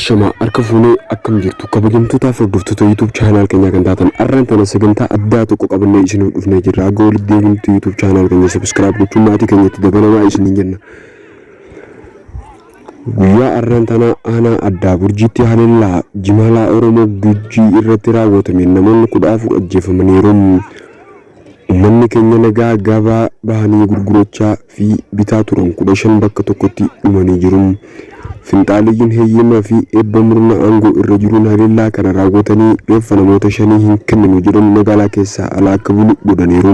Ashamaa harka fuunee akkam jirtu kabajamtootaa fi hordoftoota YouTube channel keenyaa kan taatan har'aan tana sagantaa addaa tokko qabannee isiniif dhufnee jirra. Akka walitti deebinutti YouTube channel keenya subscribe gochuun maatii keenyatti dabalamaa isiniin jenna. Guyyaa har'aan tana aanaa addaa Burjiitti haleellaa jimaalaa Oromoo Gujii irratti raawwatameen namoonni 14 ajjeefamaniiru. Ummanni keenya nagaa gabaa bahanii gurgurachaa fi bitaa turan 15 bakka tokkotti dhumanii jiru. Finxaaleyyiin heeyyama fi eebba murna aangoo irra jiruun haleellaa kana raawwatanii reeffa namoota shanii hin kenninu jedhan magaalaa keessaa ala akka bulu godhaniiru.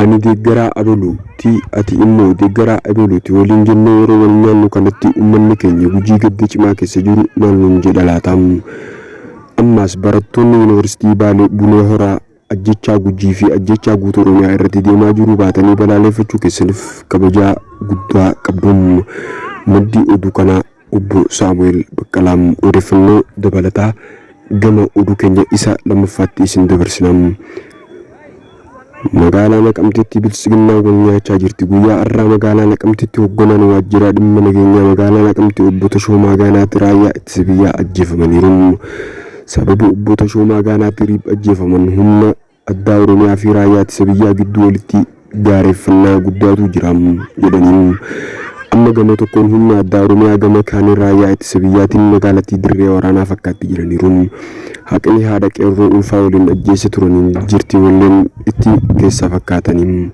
Ani deeggaraa abalu ti ati immoo deeggaraa ebaluuti waliin jennee yeroo wal nyaannu kanatti ummanni keenya Gujii gadda cimaa keessa jiru maal nuun jedha laata? Ammaas barattoonni Yuunivarsiitii Baalee Bulee Horaa ajjechaa Gujii fi ajjechaa guutuu Oromiyaa irratti deemaa jiru baatanii balaaleeffachuu keessaniif kabajaa guddaa qabdu. Maddi oduu kanaa Obbo Saamu'eel Baqqalaa. Odeeffannoo dabalataa gama oduu keenya isa lammaffaatti isin dabarsina. Magaalaa Naqamteetti Biltsiginnaan wal nyaachaa jirti. Guyyaa har'aa magaalaa Naqamteetti hogganaan waajjira dhimma nageenyaa magaalaa Naqamtee obbo Tashoomaa Gaanaatti raayyaa ittisa biyyaa ajjeefamaniiru. Sababa obbo Tashoomaa Gaanaatti riib ajjeefaman humna addaa Oromiyaa fi raayyaa ittisa biyyaa gidduu walitti gaareeffannaa guddaatu jira jedhanii. Amma gama tokkoon humna addaa Oromiyaa gama kaaniin raayyaa ittisa biyyaatiin magaalattii dirree waraanaa fakkaatti jedhaniiru. Haqni haadha qeerroo ulfaa waliin ajjeessa turaniin jirti walleen itti keessa fakkaatanii.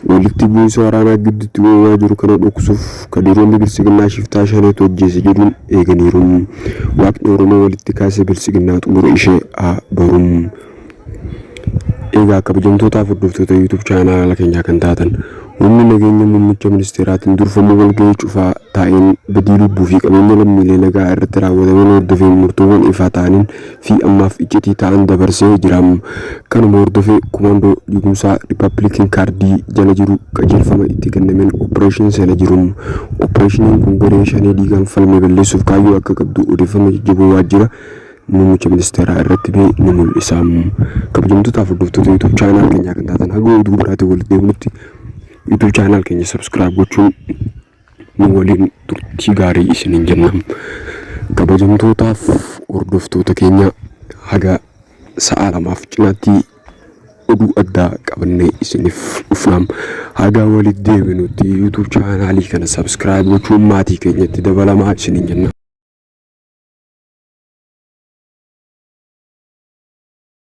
Walitti bu'insa waraanaa gidduutti uumamaa jiru kana dhoksuuf kadiroonni Biltsiginnaa shiftaa shaneetu ajjeese jedhuun eeganiiru. Waaqni Oromoo walitti kaase Biltsiginnaa xumura ishee haa baru. Egaa kabajamtootaaf hordoftoota YouTube chaanaala keenyaa kan taatan humni nageenya muummicha ministeeraatiin durfamu walgahii cufaa taa'een badii lubbuu fi qabeenya lammiilee nagaa irratti raawwatameen hordofee murtoowwan ifaa ta'aniin fi ammaaf iccitii ta'an dabarsee jira. Kanuma hordofee komaandoo diigumsaa Riippaabilikiin kaardii jala jiru qajeelfama itti kennameen opereeshinii seena jiru. Opereeshiniin kun garee shanee dhiigaan falme balleessuuf kaayyoo akka qabdu odeeffannoo jajjaboo waajjira muummicha ministeeraa irratti ba'e ni mul'isa. Kabajamtootaaf hordoftoota YouTube channel keenyaa kan taatan haga oduu biraatiin walitti deebinutti YouTube channel keenya subscribe gochuun nu waliin turtii gaarii isiniin jenna. Kabajamtootaaf hordoftoota keenya haga sa'a lamaaf cinaatti oduu addaa qabannee isiniif dhufna. Haga walitti deebinutti YouTube chaanaalii kana subscribe gochuun maatii keenyatti dabalamaa isiniin jenna.